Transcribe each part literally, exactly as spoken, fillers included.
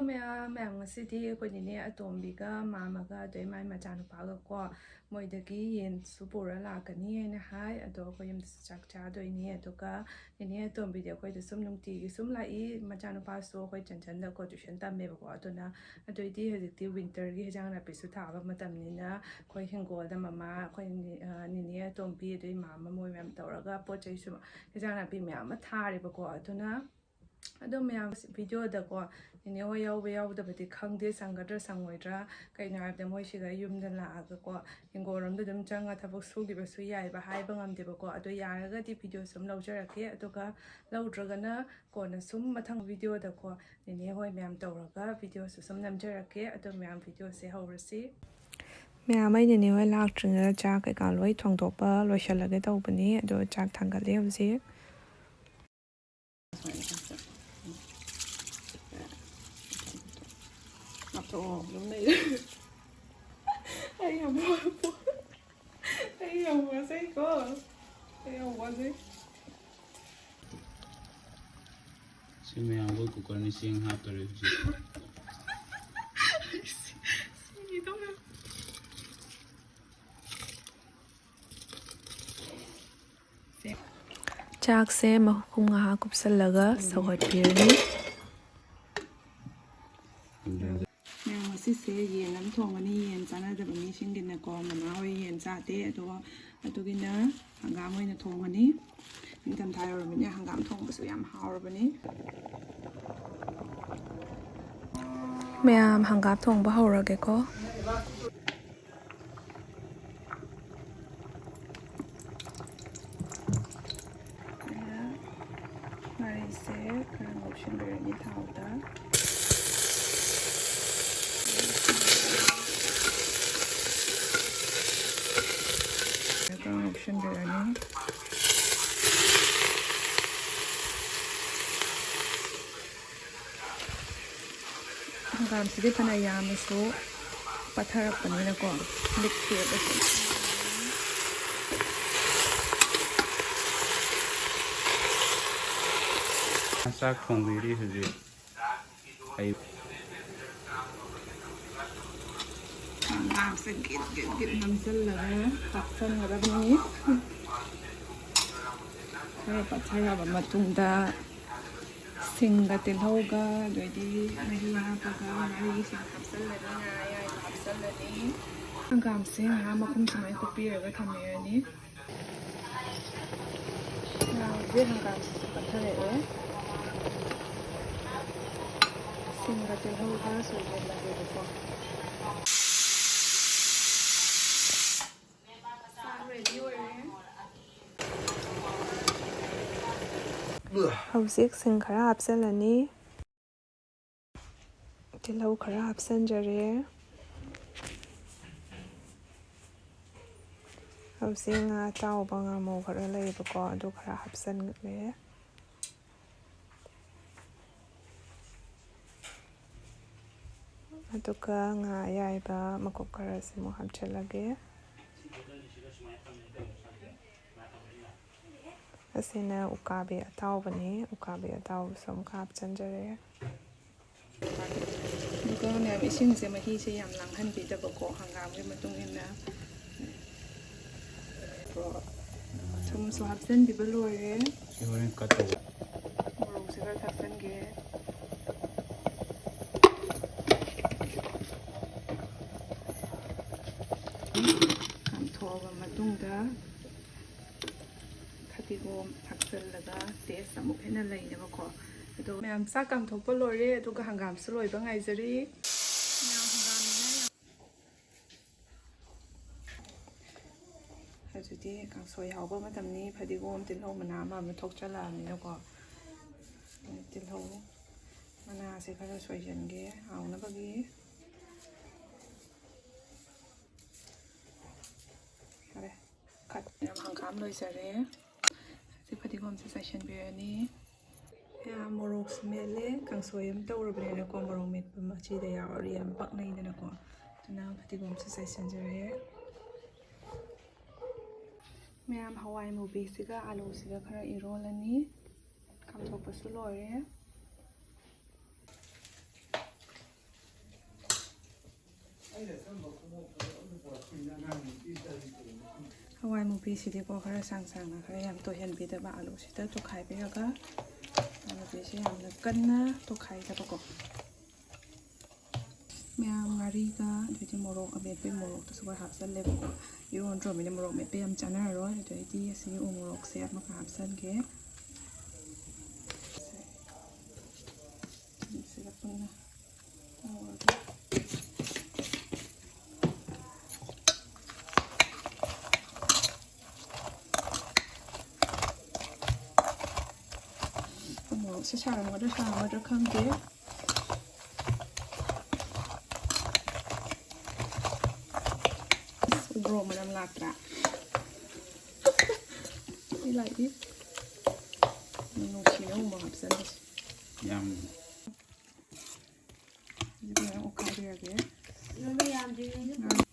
ꯃꯌꯥꯝ ꯃꯌꯥꯝ, ꯉꯁꯤꯗꯤ ꯑꯩꯈꯣꯏ ꯅꯦꯅꯦ ꯑꯇꯣꯝꯕꯤꯒ ꯃꯥꯃꯒ ꯑꯗꯩ ꯃꯥꯏ ꯃꯆꯥꯅꯨꯄꯥꯒ ꯀꯣ, ꯃꯣꯏꯗꯒꯤ ꯌꯦꯟꯁꯨ ꯄꯨꯔ ꯂꯥꯛꯀꯅꯤ ꯍꯥꯏꯅ ꯍꯥꯏ꯫ ꯑꯗꯣ ꯑꯩꯈꯣꯏ ꯌꯨꯝꯗꯁꯨ ꯆꯥꯛ ꯆꯥꯗꯣꯏꯅꯤ꯫ ꯑꯗꯨꯒ ꯅꯦꯅꯦ ꯑꯇꯣꯝꯕꯤꯗꯤ ꯑꯩꯈꯣꯏꯗ ꯁꯨꯝ ꯅꯨꯡꯇꯤꯒꯤ ꯁꯨꯝ ꯂꯥꯛꯏ꯫ ꯃꯆꯥꯅꯨꯄꯥꯁꯨ ꯑꯩꯈꯣꯏ ꯆꯟꯆꯟꯗꯀꯣ ꯇ꯭ꯌꯨꯁꯟ ꯇꯝꯃꯦꯕꯀꯣ꯫ ꯑꯗꯨꯅ ꯑꯗꯨꯏꯗꯤ ꯍꯧꯖꯤꯛꯇꯤ ꯋꯤꯟꯇꯔꯒꯤ ꯍꯤꯟꯖꯥꯡ ꯅꯥꯄꯤꯁꯨ ꯊꯥꯕ ꯃꯇꯝꯅꯤꯅ ꯑꯩꯈꯣꯏ ꯍꯤꯡꯒꯣꯜꯗ ꯃꯃꯥ, ꯑꯩꯈꯣꯏ ꯅꯦ-, ꯑ, ꯅꯦꯅꯦ ꯑꯇꯣꯝꯕꯤ ꯑꯗꯩ ꯃꯥꯃ ꯃꯣꯏ ꯃꯌꯥꯝ ꯇꯧꯔꯒ ꯄꯣꯠ ꯆꯩꯁꯨ, ꯍꯤꯟꯖꯥꯡ ꯅꯥꯄꯤ ꯃꯌꯥꯝ ꯑꯃ ꯊꯥꯔꯦꯕꯀꯣ꯫ ꯑꯗꯨꯅ ꯑꯗꯣ ꯃꯌꯥꯝ ꯚꯤꯗꯤꯑꯣꯗꯀꯣ ꯅꯦꯅꯦ ꯍꯣꯏ ꯌꯥꯎꯕ ꯌꯥꯎꯗꯕꯗꯤ ꯈꯪꯗꯦ, ꯁꯪꯒꯗ꯭ꯔꯥ ꯁꯪꯉꯣꯏꯗ꯭ꯔꯥ꯫ ꯀꯩꯅꯣ ꯍꯥꯏꯕꯗ ꯃꯣꯏ ꯁꯤꯗ ꯌꯨꯝꯗ ꯂꯥꯛꯑꯒꯀꯣ ꯍꯤꯡꯒꯣꯜꯔꯣꯝꯗ ꯑꯗꯨꯝ ꯆꯪꯉ ꯊꯕꯛ ꯁꯨꯈꯤꯕꯁꯨ ꯌꯥꯏꯕ, ꯍꯥꯏꯕ ꯉꯝꯗꯦꯕꯀꯣ꯫ ꯑꯗꯣ ꯌꯥꯔꯒꯗꯤ ꯚꯤꯗꯤꯑꯣ ꯁꯨꯝ ꯂꯧꯖꯔꯛꯀꯦ꯫ ꯑꯗꯨꯒ ꯂꯧꯗ꯭ꯔꯒꯅ ꯀꯣꯟꯅ ꯁꯨꯝ ꯃꯊꯪ ꯚꯤꯗꯤꯑꯣꯗꯀꯣ ꯅꯦꯅꯦ ꯍꯣꯏ ꯃꯌꯥꯝ ꯇꯧꯔꯒ ꯚꯤꯗꯤꯑꯣꯁꯨ ꯁꯨꯝ ꯅꯝꯖꯔꯛꯀꯦ꯫ ꯑꯗꯣ ꯃꯌꯥꯝ ꯚꯤꯗꯤꯑꯣꯁꯦ ꯍꯧꯔꯁꯤ꯫ ꯃꯌꯥꯝ ꯑꯩ ꯅꯦꯅꯦ ꯍꯣꯏ ꯂꯥꯛꯇ꯭ꯔꯤꯉꯩꯗ ꯆꯥꯛ ꯀꯩꯀꯥ ꯂꯣꯏ ꯊꯣꯡꯗꯣꯛꯄ ꯂꯣꯏꯁꯤꯜꯂꯒꯦ ꯇꯧꯕꯅꯤ꯫ ꯑꯗꯣ ꯆꯥꯛ ꯊꯥꯡꯒꯠꯂꯦ ꯍꯧꯖꯤꯛ꯫ ꯂꯥꯞꯊꯣꯛꯑꯣ, ꯑꯗꯨꯝ ꯂꯩꯌꯨ꯫ ꯑꯩ ꯌꯥꯝ ꯋꯥꯕ-, ꯑꯩ ꯌꯥꯝ ꯋꯥꯖꯩꯀꯣ꯫ ꯑꯩ ꯌꯥꯝ ꯋꯥꯖꯩ꯫ ꯁꯤ ꯃꯌꯥꯝ ꯑꯩꯈꯣꯏ ꯀꯨꯀꯔꯅꯤ ꯆꯦꯡ ꯍꯥꯞꯇꯣꯔꯦ ꯍꯧꯖꯤꯛ꯫ ꯁꯤꯒꯦ ꯇꯧꯔꯦ꯫ ꯆꯥꯛꯁꯦ ꯃꯈꯨꯝ ꯉꯥꯏꯍꯥꯛ ꯀꯨꯞꯁꯜꯂꯒ ꯁꯧꯒꯠꯄꯤꯔꯅꯤ꯫ ꯃꯌꯥꯝ, ꯉꯁꯤꯁꯦ ꯌꯦꯟ ꯑꯃ ꯊꯣꯡꯉꯅꯤ꯫ ꯌꯦꯟ ꯆꯥꯅꯗꯕ ꯃꯤꯁꯤꯡꯒꯤꯅꯀꯣ, ꯃꯃꯥ ꯍꯣꯏ ꯌꯦꯟ ꯆꯥꯗꯦ, ꯑꯗꯨꯒ ꯑꯗꯨꯒꯤꯅ ꯍꯪꯒꯥꯝ ꯑꯣꯏꯅ ꯊꯣꯡꯉꯅꯤ꯫ ꯅꯤꯡꯊꯝꯊꯥ ꯌꯧꯔꯕꯅꯤꯅ ꯍꯪꯒꯥꯝ ꯊꯣꯡꯕꯁꯨ ꯌꯥꯝ ꯍꯥꯎꯔꯕꯅꯤ꯫ ꯃꯌꯥꯝ, ꯍꯪꯒꯥꯝ ꯊꯣꯡꯕ ꯍꯧꯔꯒꯦꯀꯣ꯫ ꯉꯥꯔꯤꯁꯦ ꯈꯔ ꯉꯧꯁꯤꯟꯕꯤꯔꯅꯤ ꯊꯥꯎꯗ꯫ ꯈꯔ ꯉꯧꯁꯤꯟꯕꯤꯔꯅꯤ꯫ ꯍꯪꯒꯥꯝꯁꯤꯗꯤ ꯐꯅ ꯌꯥꯝꯅꯁꯨ ꯄꯠꯊꯔꯛꯄꯅꯤꯅꯀꯣ, ꯂꯤꯛꯊꯣꯛꯑꯒꯁꯨ꯫ ꯆꯥꯛ ꯊꯣꯡꯕꯤꯔꯤ ꯍꯧꯖꯤꯛ꯫ ꯑꯩ ꯆꯥꯛꯁꯦ ꯒꯤꯠ ꯒꯤꯠ ꯒꯤꯠ ꯅꯝꯁꯤꯜꯂꯒ ꯍꯥꯞꯆꯤꯟꯒꯗꯕꯅꯤ꯫ ꯈꯔ ꯄꯠꯊꯔꯕ ꯃꯇꯨꯡꯗ ꯁꯤꯡꯒ ꯇꯤꯜꯍꯧꯒ ꯑꯗꯩꯗꯤ ꯃꯍꯤ ꯍꯥꯞꯄꯒ ꯉꯥꯔꯤꯁꯤꯡ ꯍꯥꯞꯆꯤꯜꯂꯅꯤ, ꯉꯥ ꯑꯌꯥꯏꯕ ꯍꯥꯞꯆꯤꯜꯂꯅꯤ꯫ ꯍꯪꯒꯥꯝꯁꯦ ꯉꯥꯏꯍꯥꯛ ꯃꯈꯨꯝ ꯁꯨꯃꯥꯏꯅ ꯀꯨꯞꯄꯤꯔꯒ ꯊꯝꯕꯤꯔꯅꯤ꯫ ꯉꯥꯁꯦ ꯍꯪꯒꯥꯝꯁꯤꯁꯨ ꯄꯠꯊꯔꯛꯑꯦ꯫ ꯁꯤꯡꯒ ꯇꯤꯜꯍꯧꯒ ꯁꯣꯏꯖꯜꯂꯒꯦꯕꯀꯣ꯫ ꯆꯥꯛ ready ꯑꯣꯏꯔꯦ꯫ ꯍꯧꯖꯤꯛ ꯁꯤꯡ ꯈꯔ ꯍꯥꯞꯆꯤꯜꯂꯅꯤ꯫ ꯇꯤꯜꯍꯧ ꯈꯔ ꯍꯥꯞꯆꯤꯟꯖꯔꯦ꯫ ꯍꯧꯖꯤꯛ ꯉꯥ ꯑꯇꯥꯎꯕ ꯉꯥꯃꯧ ꯈꯔ ꯂꯩꯌꯦꯕꯀꯣ, ꯑꯗꯨ ꯈꯔ ꯍꯥꯞꯆꯤꯟꯂꯦ꯫ ꯑꯗꯨꯒ ꯉꯥ ꯑꯌꯥꯏꯕ ꯃꯀꯨꯞ ꯈꯔꯁꯤꯃꯨꯛ ꯍꯥꯞꯆꯤꯜꯂꯒꯦ꯫ ꯑꯁꯤꯅ ꯎꯀꯥꯕꯤ ꯑꯇꯥꯎꯕꯅꯤ꯫ ꯎꯀꯥꯕꯤ ꯑꯇꯥꯎꯕꯁꯨ ꯑꯃꯨꯛ ꯍꯥꯞꯆꯤꯟꯖꯔꯦ꯫ ꯑꯗꯨꯒ ꯃꯌꯥꯝ ꯏꯁꯤꯡꯁꯦ, ꯃꯍꯤꯁꯦ ꯌꯥꯝ ꯂꯥꯡꯍꯟꯕꯤꯗꯕꯀꯣ, ꯍꯪꯒꯥꯝꯒꯤ ꯃꯇꯨꯡ ꯏꯟꯅ꯫ ꯑꯗꯣ ꯊꯨꯝꯁꯨ ꯍꯥꯞꯆꯤꯟꯕꯤꯕ ꯂꯣꯏꯔꯦ꯫ ꯁꯤ ꯍꯣꯔꯦꯟ cut ꯇꯧꯕ꯫ ꯃꯣꯔꯣꯛꯁꯦ ꯈꯔ ꯊꯥꯛꯆꯤꯟꯒꯦ꯫ ꯀꯥꯝꯊꯣꯛꯑꯕ ꯃꯇꯨꯡꯗ ꯐꯗꯤꯒꯣꯝ ꯊꯥꯛꯆꯤꯜꯂꯒ taste ꯑꯃꯨꯛ ꯍꯦꯟꯅ ꯂꯩꯅꯕꯀꯣ꯫ ꯑꯗꯣ ꯃꯌꯥꯝ ꯆꯥꯛ ꯀꯥꯝꯊꯣꯛꯄ ꯂꯣꯏꯔꯦ, ꯑꯗꯨꯒ ꯍꯪꯒꯥꯝꯁꯨ ꯂꯣꯏꯕ ꯉꯥꯏꯖꯔꯤ꯫ ꯃꯌꯥꯝ ꯍꯪꯒꯥꯝꯅꯤꯅ ꯌꯥꯝ ꯍꯧꯖꯤꯛꯇꯤ ꯀꯥꯡꯁꯣꯏ ꯍꯧꯕ ꯃꯇꯝꯅꯤ꯫ ꯐꯗꯤꯒꯣꯝ, ꯇꯤꯜꯍꯧ ꯃꯅꯥ ꯑꯃ ꯑꯃ ꯊꯣꯛꯆꯜꯂꯛꯑꯕꯅꯤꯅꯀꯣ꯫ ꯇꯤꯜꯍꯧ ꯃꯅꯥꯁꯦ ꯈꯔ ꯁꯣꯏꯖꯟꯒꯦ ꯍꯥꯎꯅꯕꯒꯤ꯫ ꯐꯔꯦ, cut꯫ ꯌꯥꯝ ꯍꯪꯒꯥꯝ ꯂꯣꯏꯖꯔꯦ꯫ ꯍꯧꯖꯤꯛ ꯐꯗꯤꯒꯣꯝꯁꯦ ꯆꯥꯏꯁꯤꯟꯕꯤꯔꯅꯤ꯫ ꯃꯌꯥꯝ ꯃꯣꯔꯣꯛꯁꯨ ꯃꯦꯠꯂꯦ, ꯀꯥꯡꯁꯣꯏ ꯑꯃ ꯇꯧꯔꯕꯅꯤꯅꯀꯣ, ꯃꯣꯔꯣꯛ ꯃꯦꯠꯄ ꯃꯆꯤꯗ ꯌꯥꯎꯔꯗꯤ ꯌꯥꯝ ꯄꯛꯅꯩꯗꯅꯀꯣ꯫ ꯑꯗꯨꯅ ꯐꯗꯤꯒꯣꯝꯁꯨ ꯆꯥꯏꯁꯤꯟꯖꯔꯦ꯫ ꯃꯌꯥꯝ ꯍꯋꯥꯏ ꯃꯨꯕꯤꯁꯤꯒ ꯑꯂꯨꯁꯤꯒ ꯈꯔ ꯏꯔꯣꯜꯂꯅꯤ꯫ ꯀꯥꯝꯊꯣꯛꯄꯁꯨ ꯂꯣꯏꯔꯦ꯫ ꯍꯋꯥꯏ ꯃꯨꯕꯤꯁꯤꯗꯤꯀꯣ, ꯈꯔ ꯁꯥꯡ ꯁꯥꯡꯅ, ꯈꯔ ꯌꯥꯝ ꯇꯣꯏꯍꯟꯕꯤꯗꯕ, ꯑꯂꯨꯁꯤꯗ ꯇꯣꯈꯥꯏꯕꯤꯔꯒ ꯑꯂꯨꯁꯦ ꯌꯥꯝꯅ ꯀꯟꯅ ꯇꯣꯈꯥꯏꯗꯕꯀꯣ꯫ ꯃꯌꯥꯝ ꯉꯥꯔꯤꯒ ꯑꯗꯩꯗꯤ ꯃꯣꯔꯣꯛ ꯑꯃꯦꯠꯄꯒꯤ ꯃꯣꯔꯣꯛꯇꯨꯁꯨ ꯈꯔ ꯍꯥꯞꯆꯜꯂꯦꯕꯀꯣ꯫ ꯏꯔꯣꯟꯗ꯭ꯔꯣꯃꯤꯅ ꯃꯣꯔꯣꯛ ꯃꯦꯠꯄ ꯌꯥꯝ ꯆꯥꯅꯔꯔꯣꯏ꯫ ꯑꯗꯩꯗꯤ ꯑꯁꯤꯒꯤ ꯎ ꯃꯣꯔꯣꯛꯁꯦ ꯑꯃꯒ ꯍꯥꯞꯆꯟꯒꯦ꯫ ꯁꯤꯒ ꯄꯨꯟꯅ ꯇꯧꯔꯒ꯫ ꯎ ꯃꯣꯔꯣꯛꯁꯦ ꯁꯥꯔꯝꯒꯗ꯭ꯔꯥ ꯁꯥꯔꯝꯒꯗ꯭ꯔꯥ ꯈꯪꯗꯦ꯫ ꯎꯃꯣꯔꯣꯛ ꯃꯅꯝ ꯂꯥꯛꯇ꯭ꯔꯥ? ꯁꯤ ꯂꯥꯛꯏ꯫ ꯅꯨꯡꯁꯤꯅ ꯎꯃꯣꯔꯣꯛ ꯍꯥꯞꯆꯜꯂꯁꯤ꯫ ꯌꯥꯝ꯫ ꯑꯗꯨꯗꯤ ꯃꯌꯥꯝ ꯑꯣꯠꯈꯥꯏꯕꯤꯔꯒꯦ꯫ ꯉꯥ-,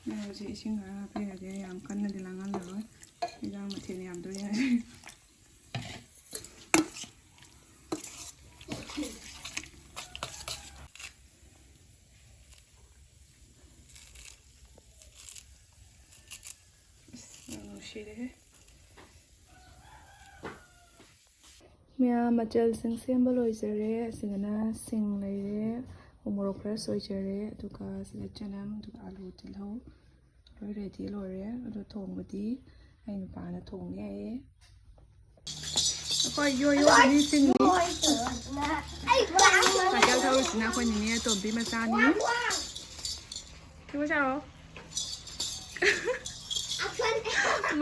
ꯉꯥꯁꯦ ꯏꯁꯤꯡ ꯈꯔ ꯍꯥꯞꯄꯤꯔꯒꯦ꯫ ꯌꯥꯝ ꯀꯟꯅꯗꯤ ꯂꯥꯡꯍꯜꯂꯔꯣꯏ꯫ ꯏꯟꯖꯥꯡ ꯃꯊꯦꯜ ꯌꯥꯝꯗꯣꯏꯅꯦ꯫ ꯑꯁ, ꯌꯥꯝ ꯅꯨꯡꯁꯤꯔꯦꯍꯦ꯫ ꯃꯌꯥꯝ ꯃꯆꯜꯁꯤꯡ ꯁꯦꯝꯕ ꯂꯣꯏꯖꯔꯦ꯫ ꯑꯁꯤꯗꯅ ꯁꯤꯡ ꯂꯩꯔꯦ, ꯎꯃꯣꯔꯣꯛ ꯈꯔ ꯁꯣꯏꯖꯔꯦ, ꯑꯗꯨꯒ ꯁꯤꯗ ꯆꯅꯝ, ꯑꯗꯨꯒ ꯑꯂꯨ, ꯇꯤꯜꯍꯧ ꯂꯣꯏ ꯔꯦꯗꯤ ꯂꯣꯏꯔꯦ꯫ ꯑꯗꯣ ꯊꯣꯡꯕꯗꯤ ꯑꯩ ꯅꯨꯄꯥꯅ ꯊꯣꯡꯅꯤ ꯍꯥꯏꯌꯦ꯫ ꯑꯩꯈꯣꯏ ꯌꯣ ꯌꯣ ꯍꯅꯤ ꯆꯤꯡꯅꯤ꯫ ꯁꯥꯏꯀꯜ ꯊꯧꯔꯤꯁꯤꯅ ꯑꯩꯈꯣꯏ ꯅꯤꯅꯦ ꯑꯇꯣꯝꯕꯤ ꯃꯆꯥꯅꯤ꯫ ꯁꯤꯕꯨ ꯁꯥꯔꯣ꯫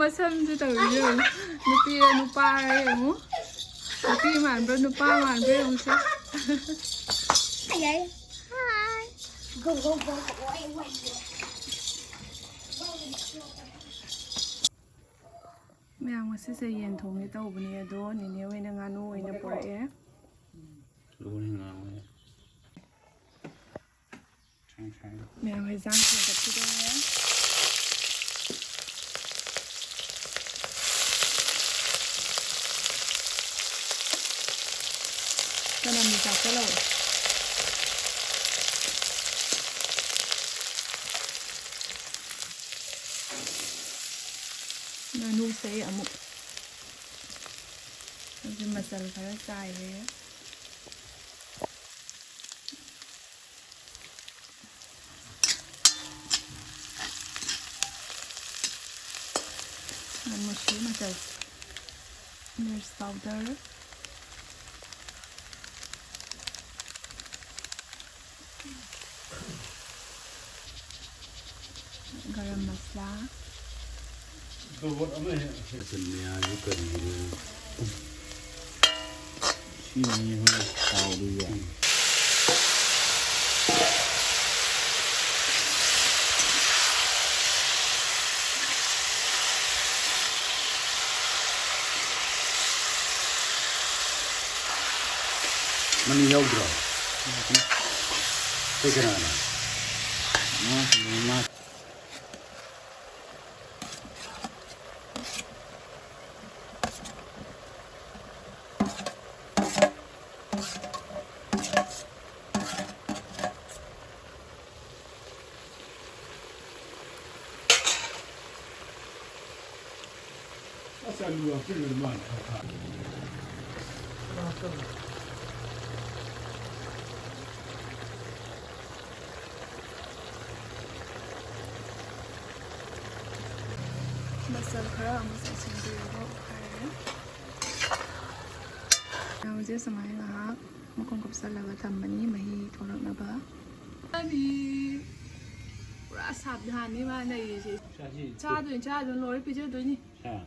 ꯃꯁꯝꯁꯦ ꯇꯧꯔꯤꯁꯦ ꯌꯦꯡꯉꯨ꯫ ꯅꯨꯄꯤꯔ ꯅꯨꯄꯥꯔ ꯌꯦꯡꯉꯨ꯫ ꯅꯨꯄꯤ ꯃꯥꯟꯕ꯭ꯔꯥ ꯅꯨꯄꯥ ꯃꯥꯟꯕ꯭ꯔꯥ ꯌꯦꯡꯉꯨꯁꯦ꯫ ꯃꯌꯥꯝ, ꯉꯁꯤꯁꯦ ꯌꯦꯟ ꯊꯣꯡꯒꯦ ꯇꯧꯕꯅꯦ, ꯑꯗꯣ ꯅꯦꯅꯦ ꯍꯣꯏꯅ ꯉꯥꯅꯨ ꯑꯣꯏꯅ ꯄꯨꯔꯛꯑꯦ꯫ ꯂꯣꯏꯅ ꯉꯥꯡꯉꯦ꯫ ꯃꯌꯥꯝ ꯍꯤꯟꯖꯥꯡ ꯊꯥꯡꯒꯠꯈꯤꯗꯣꯔꯦ꯫ ꯆꯅꯝꯗꯤ ꯆꯥꯛꯁꯜꯂꯛꯑꯣ꯫ ꯁꯤ ꯑꯃꯨꯛ ꯍꯧꯖꯤꯛ ꯃꯆꯜ ꯈꯔ ꯆꯥꯏꯔꯦ꯫ ꯃꯆꯜ, ꯃꯤꯔꯆ ꯄꯥꯎꯗꯔ, ꯒꯔꯝ ꯃꯁꯂꯥ꯫ ꯃꯆꯜ ꯃꯌꯥꯝꯁꯤ ꯀꯔꯤꯅꯣ? ꯁꯤꯅꯤ ꯍꯣꯏ ꯍꯥꯎꯗꯣꯏꯁꯦ꯫ ꯃꯅꯤ ꯌꯥꯎꯗ꯭ꯔꯣ? ꯀꯩ ꯀꯅꯥꯅ? ꯃꯥ, ꯃꯥ꯫ ꯑꯁ, ꯑꯂꯨ ꯍꯥꯞꯆꯤꯜꯂꯒ ꯃꯥꯅ ꯈꯔ ꯊꯥꯛꯑꯦ꯫ ꯃꯆꯜ ꯈꯔ ꯑꯃꯨꯛ ꯆꯥꯏꯁꯤꯟꯕꯤꯔꯒ ꯑꯣꯠꯈꯥꯏꯔꯦ꯫ ꯍꯧꯖꯤꯛ ꯁꯨꯃꯥꯏꯅ ꯉꯥꯏꯍꯥꯛ ꯃꯈꯨꯝ ꯀꯨꯞꯁꯜꯂꯒ ꯊꯝꯃꯅꯤ, ꯃꯍꯤ ꯊꯣꯛꯂꯛꯅꯕ꯫ ꯆꯥꯅꯤ꯫ ꯄꯨꯔꯥ ꯁꯥꯕꯙꯥꯟꯅꯤ ꯃꯥ ꯂꯩꯔꯤꯁꯦ꯫ ꯆꯥꯁꯤ꯫ ꯆꯥꯗꯣꯏꯅꯤ, ꯆꯥꯗꯣꯏꯅꯤ, ꯂꯣꯏꯔ ꯄꯤꯖꯗꯣꯏꯅꯤ꯫ ꯑꯥ꯫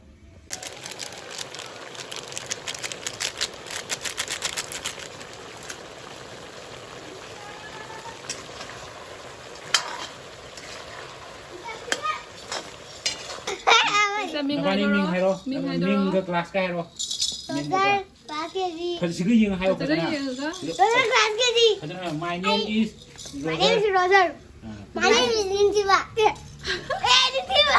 ꯁꯤꯗ ꯃꯤꯡ ꯅꯕꯥꯅꯤ ꯍꯥꯏꯗꯣꯔꯣ꯫ ꯃꯤꯡ ꯍꯥꯏꯔꯣ꯫ ꯃꯤꯡ ꯍꯥꯏꯗꯣꯔꯣ꯫ ꯃꯤꯡꯒ class ꯀ ꯍꯥꯏꯔꯣ꯫ ꯃꯤꯡꯒ꯫ Class K G꯫ ꯐꯖ-, ꯁꯤꯒ ꯌꯦꯡꯉ ꯍꯥꯏꯌꯣ ꯐꯖꯅ ꯐꯖꯅ꯫ ꯌꯦꯡꯉꯒ꯫ Roger class K G꯫ ꯐꯖꯅ ꯍꯥꯏꯌꯣ꯫ My name is My name is Roger꯫ Roger꯫ Ah. My name is ꯅꯤꯡꯊꯤꯕ꯫ ꯑꯦ, ꯅꯤꯡꯊꯤꯕ꯫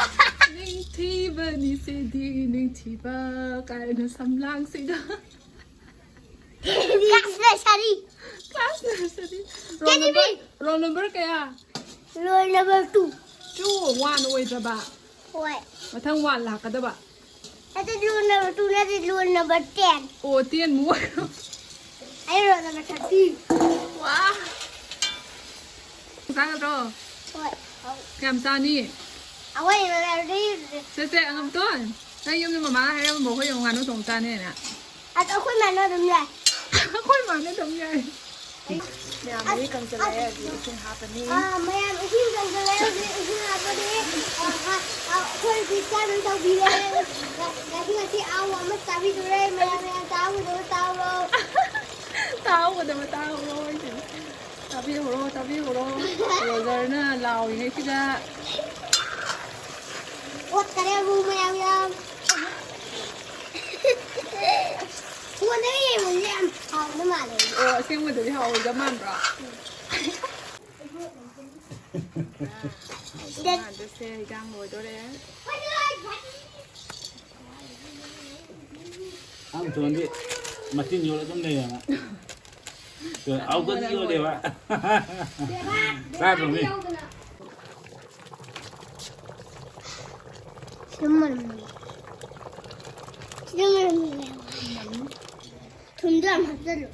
ꯅꯤꯡꯊꯤꯕꯅꯤ ꯁꯤꯗꯤ, ꯅꯤꯡꯊꯤꯕ ꯀꯥꯏꯅ ꯁꯝꯂꯥꯡꯁꯤꯗ꯫ Class nursery꯫ Class nursery꯫ Roll number, K G B꯫ Roll number ꯀꯌꯥ? Roll number two꯫ Two, one ꯑꯣꯏꯗ꯭ꯔꯕ? ꯍꯣꯏ꯫ ꯃꯊꯪ one ꯂꯥꯛꯀꯗꯕ꯫ That is rule number two, that is rule number ten. ꯑꯣ, ten ꯃꯨꯛ ꯑꯣꯏꯔꯣ꯫ ꯑꯩ roll number thirty. ꯋꯥ꯫ ꯆꯥꯒꯗ꯭ꯔꯣ? ꯍꯣꯏ꯫ ꯀꯌꯥꯝ ꯆꯥꯅꯤ? ꯑꯩꯈꯣꯏ ꯏꯃꯥꯟꯅꯕꯤ ꯁꯦ, ꯁꯦ, ꯑꯉꯝꯇꯣꯟ, ꯅꯪ ꯌꯨꯝꯗ ꯃꯃꯥꯅ ꯍꯥꯏꯔꯝꯕ ꯑꯩꯈꯣꯏ ꯌꯨꯝ ꯉꯥꯅꯨ ꯊꯣꯡ ꯆꯥꯅꯦꯅ? ꯑꯗꯣ ꯑꯩꯈꯣꯏ ꯃꯥꯅ ꯑꯗꯨꯝ ꯌꯥꯏ꯫ ꯑꯩꯈꯣꯏ ꯃꯥꯅ ꯑꯗꯨꯝ ꯌꯥꯏ꯫ ꯃꯌꯥꯝ ꯃꯍꯤ ꯀꯪꯁꯤꯜꯂꯛꯑꯦ, ꯍꯧꯖꯤꯛ ꯏꯁꯤꯡ ꯍꯥꯞꯄꯅꯤ꯫ ꯑꯥ, ꯃꯌꯥꯝ ꯏꯁꯤꯡ ꯀꯪꯁꯤꯜꯂꯛꯑꯦ, ꯍꯧꯖꯤꯛ ꯏꯁꯤꯡ ꯍꯥꯞꯄꯅꯤ꯫ ꯑꯥ, ꯑꯥ, ꯑꯥ, ꯑꯩꯈꯣꯏ ꯍꯧꯖꯤꯛ ꯆꯥꯛ ꯑꯗꯨꯝ ꯇꯧꯕꯤꯔꯦ꯫ ꯉꯁꯤ, ꯉꯁꯤ ꯑꯍꯥꯎꯕ ꯑꯃ ꯆꯥꯕꯤꯗꯣꯔꯦ꯫ ꯃꯌꯥꯝ, ꯃꯌꯥꯝ ꯆꯥꯍꯧꯒꯗꯕ ꯆꯥꯍꯧꯔꯣ꯫ ꯆꯥꯍꯧꯒꯗꯕ ꯆꯥꯍꯧꯔꯣ ꯍꯥꯏꯁꯤꯅꯤ꯫ ꯇꯥꯕꯤꯍꯧꯔꯣ, ꯇꯥꯕꯤꯍꯧꯔꯣ꯫ ꯔꯣꯖꯔꯅ ꯂꯥꯎꯔꯤꯉꯩꯁꯤꯗ꯫ ꯑꯣꯠꯇꯔꯦ ꯑꯃꯨꯛ ꯃꯌꯥꯝ ꯌꯥꯝ꯫ ꯐꯣꯟꯗꯒ ꯌꯦꯡꯕꯁꯦ ꯌꯥꯝ ꯍꯥꯎꯅ ꯃꯥꯜꯂꯦ꯫ ꯑꯣ, ꯑꯁꯦꯡꯕꯗꯗꯤ ꯍꯥꯎꯔꯣꯏꯗꯕ ꯃꯥꯟꯕ꯭ꯔꯣ? ꯍꯧꯖꯤꯛ ꯃꯥꯟꯗꯣꯏꯁꯦ ꯍꯤꯟꯖꯥꯡ ꯂꯣꯏꯗꯣꯔꯦ꯫ ꯑꯉꯝꯇꯣꯟꯗꯤ ꯃꯆꯤꯟ ꯌꯣꯠꯂ ꯑꯗꯨꯝ ꯂꯩꯌꯦꯕ꯫ ꯑꯧꯒꯗꯤ ꯌꯣꯠꯂꯦꯕ꯫ ꯆꯥꯗ꯭ꯔꯣ ꯃꯤ? ꯁꯤꯗ ꯃꯅꯝ ꯂꯩ꯫ ꯁꯤꯗ ꯃꯅꯝ ꯂꯩ꯫ ꯊꯨꯝꯗꯣ ꯌꯥꯝ ꯍꯥꯞꯆꯜꯂꯨ꯫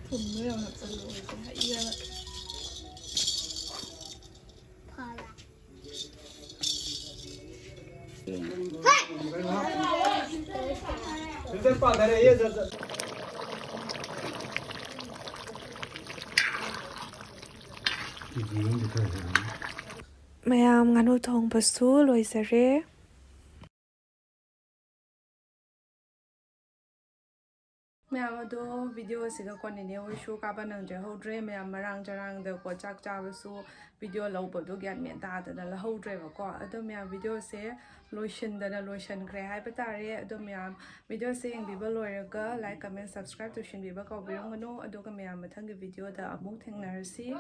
ꯊꯨꯝꯗꯣ ꯌꯥꯝ ꯍꯥꯞꯆꯜꯂꯨ, ꯍꯩꯔꯒ꯫ ꯐꯔꯦ꯫ ꯃꯌꯥꯝ, ꯉꯥꯅꯨ ꯊꯣꯡꯕꯁꯨ ꯂꯣꯏꯖꯔꯦ꯫ ꯃꯌꯥꯝ ꯑꯗꯣ, video ꯑꯁꯤꯒ ꯀꯣꯟꯅꯤꯅꯦ ꯍꯣꯏꯁꯨ ꯀꯥꯕ ꯅꯪꯗ꯭ꯔꯦ ꯍꯧꯗ꯭ꯔꯦ꯫ ꯃꯌꯥꯝ ꯃꯔꯥꯡ ꯆꯔꯥꯡꯗꯀꯣ ꯆꯥꯛ ꯆꯥꯕꯁꯨ video ꯂꯧꯕꯗꯣ ꯒ꯭ꯌꯥꯟ ꯃꯦꯟ ꯇꯥꯗꯅ ꯂꯧꯍꯧꯗ꯭ꯔꯦꯕꯀꯣ꯫ ꯑꯗꯣ ꯃꯌꯥꯝ, video ꯁꯦ ꯂꯣꯏꯁꯤꯟꯗꯅ ꯂꯣꯏꯁꯤꯟꯈ꯭ꯔꯦ ꯍꯥꯏꯕ ꯇꯥꯔꯦ꯫ ꯑꯗꯣ ꯃꯌꯥꯝ, video ꯁꯦ ꯌꯦꯡꯕꯤꯕ ꯂꯣꯏꯔꯒ like, comment, subscribe ꯇꯧꯁꯤꯟꯕꯤꯕ ꯀꯥꯎꯕꯤꯔꯝꯒꯅꯨ꯫ ꯑꯗꯨꯒ ꯃꯌꯥꯝ, ꯃꯊꯪꯒꯤ video ꯗ ꯑꯃꯨꯛ ꯊꯦꯡꯅꯔꯁꯤ꯫